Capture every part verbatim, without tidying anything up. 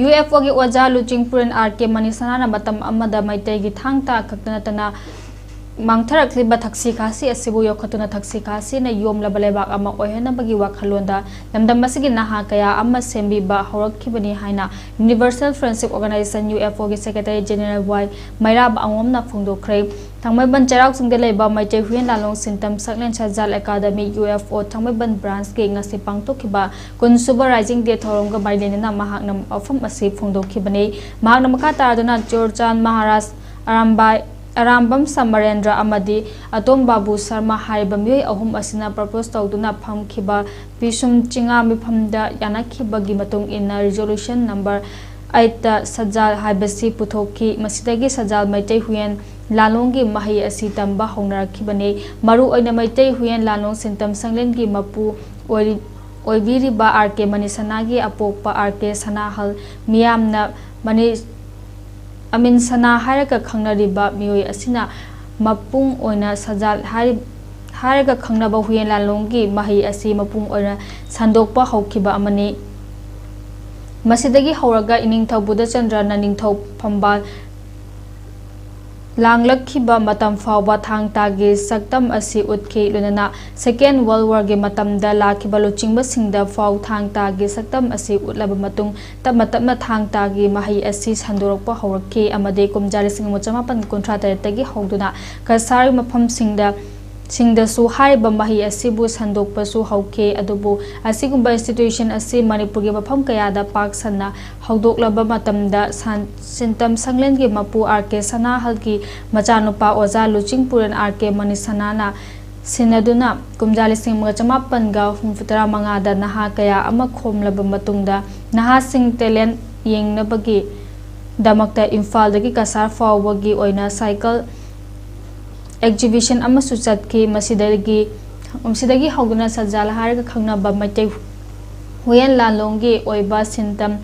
UFOꯒꯤ ꯑꯣꯖꯥ ꯂꯨꯆꯤꯡꯄꯨꯔꯦꯟ RK ꯃꯅꯤꯁꯅꯥꯅ ꯃꯇꯝ ꯑꯃꯗ ꯃꯩꯇꯩꯒꯤ ꯊꯥꯡ ꯇꯥ ꯈꯛꯇ ꯅꯠꯇꯅ ꯃꯥꯡꯊꯔꯛꯂꯤꯕ ꯊꯛꯁꯤ ꯈꯥꯁꯤ ꯑꯁꯤꯕꯨ ꯌꯣꯛꯈꯠꯇꯨꯅ ꯊꯛꯁꯤ ꯈꯥꯁꯤꯅ ꯌꯣꯝꯂꯕ ꯂꯩꯕꯥꯛ ꯑꯃ ꯑꯣꯏꯍꯟꯅꯕꯒꯤ ꯋꯥꯈꯜꯂꯣꯟꯗ ꯂꯝꯗꯝ ꯑꯁꯤꯒꯤ ꯅꯍꯥ ꯀꯌꯥ ꯑꯃ ꯁꯦꯝꯕꯤꯕ ꯍꯧꯔꯛꯈꯤꯕꯅꯤ ꯍꯥꯏꯅ Universal Friendship Organization, UFOꯒꯤ Secretary General ꯋꯥꯏ ꯃꯩꯔꯥꯕ ꯑꯉꯣꯝꯅ ꯐꯣꯡꯗꯣꯛꯈ꯭ꯔꯦ꯫ ꯊꯥꯡꯃꯩꯕꯟ ꯆꯩꯔꯥꯎ ꯆꯤꯡꯗ ꯂꯩꯕ ꯃꯩꯇꯩ ꯍꯨꯏꯌꯦꯟ ꯂꯥꯂꯣꯡ ꯁꯤꯟꯇꯝ ꯁꯛꯂꯦꯟ ꯁꯖꯥꯜ ꯑꯦꯀꯥꯗꯃꯤ, UFO ꯊꯥꯡꯃꯩꯕꯟ branchꯀꯤ ꯉꯁꯤ ꯄꯥꯡꯊꯣꯛꯈꯤꯕ ꯀꯨꯟꯁꯨꯕ Rising Day ꯊꯧꯔꯝꯒ ꯃꯔꯤ ꯂꯩꯅꯅ ꯃꯍꯥꯛꯅ ꯋꯥꯐꯝ ꯑꯁꯤ ꯐꯣꯡꯗꯣꯛꯈꯤꯕꯅꯤ꯫ ꯃꯍꯥꯛꯅ ꯃꯈꯥ ꯇꯥꯗꯨꯅ ꯆꯨꯔꯆꯥꯟ ꯃꯍꯥꯔꯥꯖ ꯑꯔꯥꯝꯕꯥꯏ, ꯑꯔꯥꯝꯕꯝ ꯁꯃꯔꯦꯟꯗ꯭ꯔ ꯑꯃꯗꯤ ꯑꯇꯣꯝ ꯕꯥꯕꯨ ꯁꯔꯃ ꯍꯥꯏꯔꯤꯕ ꯃꯤꯑꯣꯏ ꯑꯍꯨꯝ ꯑꯁꯤꯅ propose ꯇꯧꯗꯨꯅ ꯐꯝꯈꯤꯕ ꯄꯤꯁꯨꯝ ꯆꯤꯉꯥ ꯃꯤꯐꯝꯗ ꯌꯥꯅꯈꯤꯕꯒꯤ ꯃꯇꯨꯡ ꯏꯟꯅ resolution number eightꯇ ꯁꯖꯥꯜ ꯍꯥꯏꯕꯁꯤ ꯄꯨꯊꯣꯛꯈꯤ꯫ ꯃꯁꯤꯗꯒꯤ ꯁꯖꯥꯜ ꯃꯩꯇꯩ ꯍꯨꯏꯌꯦꯟ ꯂꯥꯂꯣꯡꯒꯤ ꯃꯍꯩ ꯑꯁꯤ ꯇꯝꯕ ꯍꯧꯅꯔꯛꯈꯤꯕꯅꯤ꯫ ꯃꯔꯨ ꯑꯣꯏꯅ ꯃꯩꯇꯩ ꯍꯨꯏꯌꯦꯟ ꯂꯥꯂꯣꯡ ꯁꯤꯟꯇꯝ ꯁꯪꯂꯦꯟꯒꯤ ꯃꯄꯨ ꯑꯣꯏꯔꯤ-, ꯑꯣꯏꯕꯤꯔꯤꯕ RK ꯃꯅꯤꯁꯅꯥꯒꯤ ꯑꯄꯣꯛꯄ RK ꯁꯅꯥꯍꯜ ꯃꯤꯌꯥꯝꯅ ꯃꯅꯤ-, ꯑꯃꯤꯟ ꯁꯅꯥ ꯍꯥꯏꯔꯒ ꯈꯪꯅꯔꯤꯕ ꯃꯤꯑꯣꯏ ꯑꯁꯤꯅ ꯃꯄꯨꯡ ꯑꯣꯏꯅ ꯁꯖꯥꯜ ꯍꯥꯏꯔꯤ-, ꯍꯥꯏꯔꯒ ꯈꯪꯅꯕ ꯍꯨꯏꯌꯦꯟ ꯂꯥꯂꯣꯡꯒꯤ ꯃꯍꯩ ꯑꯁꯤ ꯃꯄꯨꯡ ꯑꯣꯏꯅ ꯁꯟꯗꯣꯛꯄ ꯍꯧꯈꯤꯕ ꯑꯃꯅꯤ꯫ ꯃꯁꯤꯗꯒꯤ ꯍꯧꯔꯒ ꯏꯅꯤꯡꯊꯧ ꯕꯨꯙꯆꯟꯗ꯭ꯔꯅ ꯅꯤꯡꯊꯧ ꯐꯝꯕꯥꯜ ꯂꯥꯡꯂꯛꯈꯤꯕ ꯃꯇꯝ ꯐꯥꯎꯕ ꯊꯥꯡ ꯇꯥꯒꯤ ꯁꯛꯇꯝ ꯑꯁꯤ ꯎꯠꯈꯤ꯫ ꯂꯣꯏꯅꯅ Second World Warꯒꯤ ꯃꯇꯝꯗ ꯂꯥꯛꯈꯤꯕ ꯂꯨꯆꯤꯡꯕꯁꯤꯡꯗ ꯐꯥꯎ ꯊꯥꯡ ꯇꯥꯒꯤ ꯁꯛꯇꯝ ꯑꯁꯤ ꯎꯠꯂꯕ ꯃꯇꯨꯡ, ꯇꯞꯅ ꯇꯞꯅ ꯊꯥꯡ ꯇꯥꯒꯤ ꯃꯍꯩ ꯑꯁꯤ ꯁꯟꯗꯣꯔꯛꯄ ꯍꯧꯔꯛꯈꯤ ꯑꯃꯗꯤ ꯀꯨꯝꯖꯥ ꯂꯤꯁꯤꯡ ꯑꯃ ꯆꯃꯥꯄꯟ ꯀꯨꯟꯊ꯭ꯔꯥ ꯇꯔꯦꯠꯇꯒꯤ ꯍꯧꯗꯨꯅ ꯀꯁꯥꯔꯒꯤ ꯃꯐꯝꯁꯤꯡꯗ, ꯁꯤꯡꯗꯁꯨ ꯍꯥꯏꯔꯤꯕ ꯃꯍꯩ ꯑꯁꯤꯕꯨ ꯁꯟꯗꯣꯛꯄꯁꯨ ꯍꯧꯈꯤ꯫ ꯑꯗꯨꯕꯨ ꯑꯁꯤꯒꯨꯝꯕ institution ꯑꯁꯤ ꯃꯅꯤꯄꯨꯔꯒꯤ ꯃꯐꯝ ꯀꯌꯥꯗ ꯄꯥꯛ ꯁꯟꯅ ꯍꯧꯗꯣꯛꯂꯕ ꯃꯇꯝꯗ ꯁꯟ-, ꯁꯤꯟꯇꯝ ꯁꯪꯂꯦꯟꯒꯤ ꯃꯄꯨ RK ꯁꯅꯥꯍꯜꯒꯤ ꯃꯆꯥꯅꯨꯄꯥ ꯑꯣꯖꯥ ꯂꯨꯆꯤꯡꯄꯨꯔꯦꯟ RK ꯃꯅꯤꯁꯅꯥꯅ ꯁꯤꯟꯅꯗꯨꯅ ꯀꯨꯝꯖꯥ ꯂꯤꯁꯤꯡ ꯑꯃꯒ ꯆꯃꯥꯄꯟꯒ ꯍꯨꯝꯐꯨꯇꯔꯥ ꯃꯉꯥꯗ ꯅꯍꯥ ꯀꯌꯥ ꯑꯃ ꯈꯣꯝꯂꯕ ꯃꯇꯨꯡꯗ ꯅꯍꯥꯁꯤꯡ talent ꯌꯦꯡꯅꯕꯒꯤ ꯗꯃꯛꯇ ꯏꯝꯐꯥꯜꯗꯒꯤ ꯀꯁꯥꯔ ꯐꯥꯎꯕꯒꯤ ꯑꯣꯏꯅ cycle exhibition ꯑꯃꯁꯨ ꯆꯠꯈꯤ꯫ ꯃꯁꯤꯗꯒꯤ, ꯃꯁꯤꯗꯒꯤ ꯍꯧꯗꯨꯅ ꯁꯖꯥꯜ ꯍꯥꯏꯔꯒ ꯈꯪꯅꯕ ꯃꯩꯇꯩ ꯍꯨꯏꯌꯦꯟ ꯂꯥꯂꯣꯡꯒꯤ ꯑꯣꯏꯕ ꯁꯤꯟꯇꯝ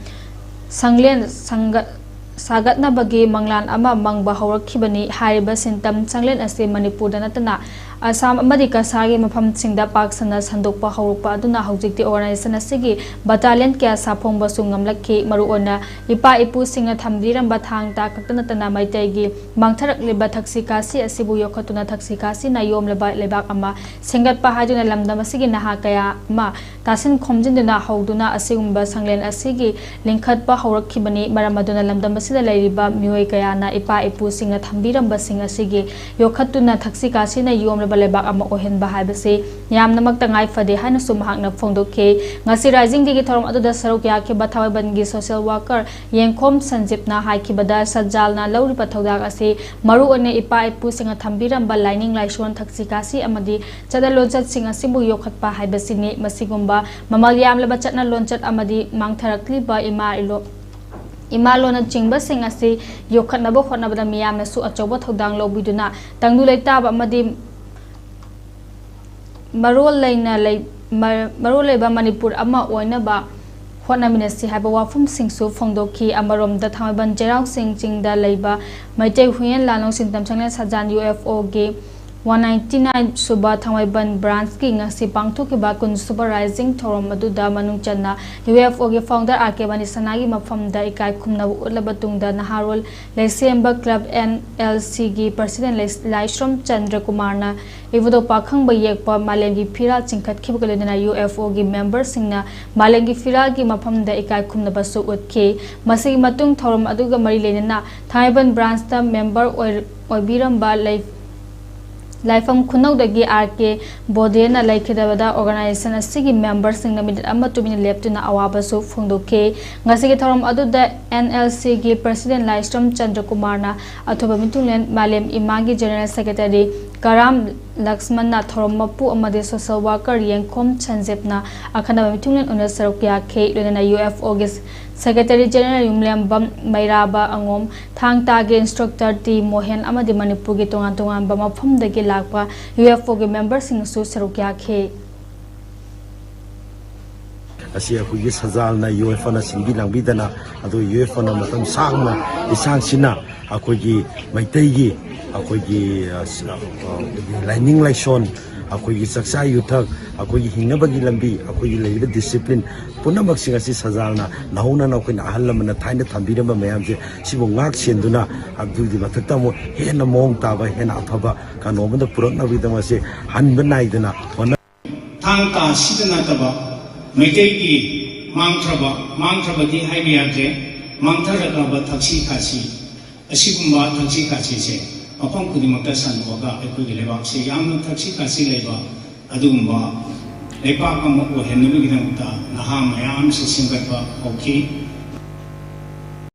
ꯁꯪꯂꯦꯟ ꯁꯪꯒ-, ꯁꯥꯒꯠꯅꯕꯒꯤ ꯃꯪꯂꯥꯟ ꯑꯃ ꯃꯪꯕ ꯍꯧꯔꯛꯈꯤꯕꯅꯤ꯫ ꯍꯥꯏꯔꯤꯕ ꯁꯤꯟꯇꯝ ꯁꯪꯂꯦꯟ ꯑꯁꯤ ꯃꯅꯤꯄꯨꯔꯗ ꯅꯠꯇꯅ ꯑꯁꯥꯝ ꯑꯃꯗꯤ ꯀꯁꯥꯔꯒꯤ ꯃꯐꯝꯁꯤꯡꯗ ꯄꯥꯛ ꯁꯟꯅ ꯁꯟꯗꯣꯛꯄ ꯍꯧꯔꯛꯄ ꯑꯗꯨꯅ ꯍꯧꯖꯤꯛꯇꯤ organization ꯑꯁꯤꯒꯤ battalion ꯀꯌꯥ ꯁꯥꯐꯣꯡꯕꯁꯨ ꯉꯝꯂꯛꯈꯤ꯫ ꯃꯔꯨꯑꯣꯏꯅ ꯏꯄꯥ ꯏꯄꯨꯁꯤꯡꯅ ꯊꯝꯕꯤꯔꯝꯕ ꯊꯥꯡ ꯇꯥ ꯈꯛꯇ ꯅꯠꯇꯅ ꯃꯩꯇꯩꯒꯤ ꯃꯥꯡꯊꯔꯛꯂꯤꯕ ꯊꯛꯁꯤ ꯈꯥꯁꯤ ꯑꯁꯤꯕꯨ ꯌꯣꯛꯈꯠꯇꯨꯅ ꯊꯛꯁꯤ ꯈꯥꯁꯤꯅ ꯌꯣꯝꯂꯕ ꯂꯩꯕꯥꯛ ꯑꯃ ꯁꯦꯝꯒꯠꯄ ꯍꯥꯏꯗꯨꯅ ꯂꯝꯗꯝ ꯑꯁꯤꯒꯤ ꯅꯍꯥ ꯀꯌꯥ ꯑꯃ ꯇꯥꯁꯤꯟ ꯈꯣꯝꯖꯤꯟꯗꯨꯅ ꯍꯧꯗꯨꯅ ꯑꯁꯤꯒꯨꯝꯕ ꯁꯪꯂꯦꯟ ꯑꯁꯤꯒꯤ ꯂꯤꯡꯈꯠꯄ ꯍꯧꯔꯛꯈꯤꯕꯅꯤ꯫ ꯃꯔꯝ ꯑꯗꯨꯅ ꯂꯝꯗꯝ ꯑꯁꯤꯗ ꯂꯩꯔꯤꯕ ꯃꯤꯑꯣꯏ ꯀꯌꯥꯅ ꯏꯄꯥ ꯏꯄꯨꯁꯤꯡꯅ ꯊꯝꯕꯤꯔꯝꯕꯁꯤꯡ ꯑꯁꯤꯒꯤ ꯌꯣꯛꯈꯠꯇꯨꯅ ꯊꯛꯁꯤ ꯈꯥꯁꯤꯅ ꯌꯣꯝꯂꯕ ꯂꯩꯕꯥꯛ ꯑꯃ ꯑꯣꯏꯍꯟꯕ ꯍꯥꯏꯕꯁꯤ ꯌꯥꯝꯅꯃꯛ ꯇꯉꯥꯏ ꯐꯗꯦ ꯍꯥꯏꯅꯁꯨ ꯃꯍꯥꯛꯅ ꯐꯣꯡꯗꯣꯛꯈꯤ꯫ ꯉꯁꯤ Rising Day ꯒꯤ ꯊꯧꯔꯝ ꯑꯗꯨꯗ ꯁꯔꯨꯛ ꯌꯥꯈꯤꯕ ꯊꯥꯡꯃꯩꯕꯟꯒꯤ social worker ꯌꯦꯡꯈꯣꯝ ꯁꯟꯖꯤꯞꯅ ꯍꯥꯏꯈꯤꯕꯗ, ꯁꯠꯖꯥꯜꯅ ꯂꯧꯔꯤꯕ ꯊꯧꯗꯥꯡ ꯑꯁꯤ ꯃꯔꯨꯑꯣꯏꯅ ꯏꯄꯥ ꯏꯄꯨꯁꯤꯡꯅ ꯊꯝꯕꯤꯔꯝꯕ ꯂꯥꯏꯅꯤꯡ ꯂꯥꯏꯁꯣꯟ, ꯊꯛꯁꯤ ꯈꯥꯁꯤ ꯑꯃꯗꯤ ꯆꯠꯅ ꯂꯣꯟꯆꯠꯁꯤꯡ ꯑꯁꯤꯕꯨ ꯌꯣꯛꯈꯠꯄ ꯍꯥꯏꯕꯁꯤꯅꯤ꯫ ꯃꯁꯤꯒꯨꯝꯕ ꯃꯃꯜ ꯌꯥꯝꯂꯕ ꯆꯠꯅ ꯂꯣꯟꯆꯠ ꯑꯃꯗꯤ ꯃꯥꯡꯊꯔꯛꯂꯤꯕ ꯏꯃꯥ ꯏꯂꯣ-, ꯏꯃꯥ ꯂꯣꯟꯅꯆꯤꯡꯕꯁꯤꯡ ꯑꯁꯤ ꯌꯣꯛꯈꯠꯅꯕ ꯍꯣꯠꯅꯕꯗ ꯃꯤꯌꯥꯝꯅꯁꯨ ꯑꯆꯧꯕ ꯊꯧꯗꯥꯡ ꯂꯧꯕꯤꯗꯨꯅ ꯇꯪꯗꯨ ꯂꯩꯇꯥꯕ ꯑꯃꯗꯤ ꯃꯔꯣꯜ ꯂꯩꯅ ꯂꯩ-, ꯃ-, ꯃꯔꯣꯜ ꯂꯩꯕ ꯃꯅꯤꯄꯨꯔ ꯑꯃ ꯑꯣꯏꯅꯕ ꯍꯣꯠꯅꯃꯤꯟꯅꯁꯤ ꯍꯥꯏꯕ ꯋꯥꯐꯝꯁꯤꯡꯁꯨ ꯐꯣꯡꯗꯣꯛꯈꯤ꯫ ꯑꯃꯔꯣꯝꯗ ꯊꯥꯡꯃꯩꯕꯟ ꯆꯩꯔꯥꯎ ꯆꯤꯡ ꯆꯤꯡꯗ ꯂꯩꯕ ꯃꯩꯇꯩ ꯍꯨꯏꯌꯦꯟ ꯂꯥꯂꯣꯡ ꯁꯤꯟꯇꯝ ꯁꯪꯂꯦꯟ ꯁꯠꯖꯥꯟ U F O ꯒꯤ one ninety nine ꯁꯨꯕ ꯊꯥꯡꯃꯩꯕꯟ branch ꯀꯤ ꯉꯁꯤ ꯄꯥꯡꯊꯣꯛꯈꯤꯕ ꯀꯨꯟ ꯁꯨꯕ Rising ꯊꯧꯔꯝ ꯑꯗꯨꯗ ꯃꯅꯨꯡ ꯆꯟꯅ U F O ꯒꯤ founder R K ꯃꯅꯤꯁꯅꯥꯒꯤ ꯃꯐꯝꯗ ꯏꯀꯥꯏ ꯈꯨꯝꯅꯕ ꯎꯠꯂꯕ ꯇꯨꯡꯗ ꯅꯍꯥꯔꯣꯜ ꯂꯩꯁꯦꯝꯕ club N L C ꯒꯤ president ꯂꯩ-, ꯂꯥꯏꯁ꯭ꯔꯝ ꯆꯟꯗ꯭ꯔ ꯀꯨꯃꯥꯔꯅ ꯏꯕꯨꯙꯧ ꯄꯥꯈꯪꯕ ꯌꯦꯛꯄ ꯃꯥꯂꯦꯝꯒꯤ ꯐꯤꯔꯥꯜ ꯆꯤꯡꯈꯠꯈꯤꯕꯒ ꯂꯣꯏꯅꯅ U F O ꯒꯤ member ꯁꯤꯡꯅ ꯃꯥꯂꯦꯝꯒꯤ ꯐꯤꯔꯥꯜꯒꯤ ꯃꯐꯝꯗ ꯏꯀꯥꯏ ꯈꯨꯝꯅꯕꯁꯨ ꯎꯠꯈꯤ꯫ ꯃꯁꯤꯒꯤ ꯃꯇꯨꯡ ꯊꯧꯔꯝ ꯑꯗꯨꯒ ꯃꯔꯤ ꯂꯩꯅꯅ ꯊꯥꯡꯃꯩꯕꯟ branch ꯇ member ꯑꯣꯏ-, ꯑꯣꯏꯕꯤꯔꯝꯕ ꯂꯩ-, ꯂꯥꯏꯐꯝ ꯈꯨꯅꯧꯗꯒꯤ R K ꯕꯣꯗꯦꯅ ꯂꯩꯈꯤꯗꯕꯗ organization ꯑꯁꯤꯒꯤ member ꯁꯤꯡꯅ minute ꯑꯃ ꯇꯨꯃꯤꯟꯅ ꯂꯦꯞꯇꯨꯅ ꯑꯋꯥꯕꯁꯨ ꯐꯣꯡꯗꯣꯛꯈꯤ꯫ ꯉꯁꯤꯒꯤ ꯊꯧꯔꯝ ꯑꯗꯨꯗ N L C ꯒꯤ president ꯂꯥꯏꯁ꯭ꯔꯝ ꯆꯟꯗ꯭ꯔ ꯀꯨꯃꯥꯔꯅ ꯑꯊꯨꯕ ꯃꯤꯊꯨꯡꯂꯦꯟ ꯃꯥꯂꯦꯝ ꯏꯃꯥꯒꯤ general secretary ꯀꯔꯥꯝ ꯂꯛꯁꯃꯟꯅ ꯊꯧꯔꯝ ꯃꯄꯨ ꯑꯃꯗꯤ social worker ꯌꯦꯡꯈꯣꯝ ꯁꯟꯖꯦꯞꯅ ꯑꯈꯟꯅꯕ ꯃꯤꯊꯨꯡꯂꯦꯟ ꯑꯣꯏꯅ ꯁꯔꯨꯛ ꯌꯥꯈꯤ꯫ ꯂꯣꯏꯅꯅ U F O ꯒꯤ secretary general ꯌꯨꯝꯂꯦꯝꯕꯝ ꯃꯩꯔꯥꯕ ꯑꯉꯣꯝ, ꯊꯥꯡ ꯇꯥꯒꯤ instructor ꯇꯤ ꯃꯣꯍꯦꯟ ꯑꯃꯗꯤ ꯃꯅꯤꯄꯨꯔꯒꯤ ꯇꯣꯉꯥꯟ ꯇꯣꯉꯥꯟꯕ ꯃꯐꯝꯗꯒꯤ ꯂꯥꯛꯄ U F O ꯒꯤ member ꯁꯤꯡꯅꯁꯨ ꯁꯔꯨꯛ ꯌꯥꯈꯤ꯫ ꯑꯁꯤ ꯑꯩꯈꯣꯏꯒꯤ ꯁꯖꯥꯜꯅ, ꯌꯨ ꯑꯦꯐ ꯑꯣꯅ ꯁꯤꯟꯕꯤ ꯂꯥꯡꯕꯤꯗꯅ, ꯑꯗꯨ ꯌꯨ ꯑꯦꯐ ꯑꯣꯅ ꯃꯇꯝ ꯁꯥꯡꯅ ꯂꯤꯁꯥꯡꯁꯤꯟꯅ ꯑꯩꯈꯣꯏꯒꯤ ꯃꯩꯇꯩꯒꯤ ꯑꯩꯈꯣꯏꯒꯤ, ꯑ, ꯁ-, ꯑ, ꯂꯥꯏꯅꯤꯡ ꯂꯥꯏꯁꯣꯟ, ꯑꯩꯈꯣꯏꯒꯤ ꯆꯥꯛꯆꯥ ꯌꯨꯊꯛ, ꯑꯩꯈꯣꯏꯒꯤ ꯍꯤꯡꯅꯕꯒꯤ ꯂꯝꯕꯤ, ꯑꯩꯈꯣꯏꯒꯤ ꯂꯩꯔꯤꯕ ꯗꯤꯁꯤꯄ꯭ꯂꯤꯟ ꯄꯨꯝꯅꯃꯛꯁꯤꯡ ꯑꯁꯤ ꯁꯖꯥꯜꯅ ꯅꯧꯍꯧꯅꯅ ꯑꯩꯈꯣꯏꯅ ꯑꯍꯜ ꯂꯃꯟꯅ ꯊꯥꯏꯅ ꯊꯝꯕꯤꯔꯝꯕ ꯃꯌꯥꯝꯁꯦ ꯁꯤꯕꯨ ꯉꯥꯛ ꯁꯦꯟꯗꯨꯅ, ꯑꯗꯨꯒꯤ ꯃꯊꯛꯇ ꯑꯃꯨꯛ ꯍꯦꯟꯅ ꯃꯑꯣꯡ ꯇꯥꯕ, ꯍꯦꯟꯅ ꯑꯐꯕ ꯀꯩꯅꯣ ꯑꯃꯗ ꯄꯨꯔꯛꯅꯕꯒꯤꯗꯃꯛꯁꯦ ꯍꯟꯕ ꯅꯥꯏꯗꯅ ꯍꯣꯠꯅ ꯊꯥꯡ ꯇꯥ ꯑꯁꯤꯗ ꯅꯠꯇꯕ ꯃꯩꯇꯩꯒꯤ ꯃꯥꯡꯈ꯭ꯔꯕ, ꯃꯥꯡꯈ꯭ꯔꯕꯗꯤ ꯍꯥꯏꯕ ꯌꯥꯗ꯭ꯔꯦ, ꯃꯥꯡꯊꯔꯛꯂꯕ ꯊꯛꯁꯤ ꯈꯥꯁꯤ, ꯑꯁꯤꯒꯨꯝꯕ ꯊꯛꯁꯤ ꯈꯥꯁꯤꯁꯦ ꯃꯐꯝ ꯈꯨꯗꯤꯡꯃꯛꯇ ꯁꯟꯗꯣꯛꯑꯒ ꯑꯩꯈꯣꯏꯒꯤ ꯂꯩꯕꯥꯛꯁꯦ ꯌꯥꯝꯅ ꯊꯛꯁꯤ ꯈꯥꯁꯤ ꯂꯩꯕ ꯑꯗꯨꯒꯨꯝꯕ ꯂꯩꯄꯥꯛ ꯑꯃ ꯑꯣꯏꯍꯟꯅꯕꯒꯤꯗꯃꯛꯇ ꯅꯍꯥ ꯃꯌꯥꯝꯁꯦ ꯁꯦꯝꯒꯠꯄ ꯍꯧꯈꯤ꯫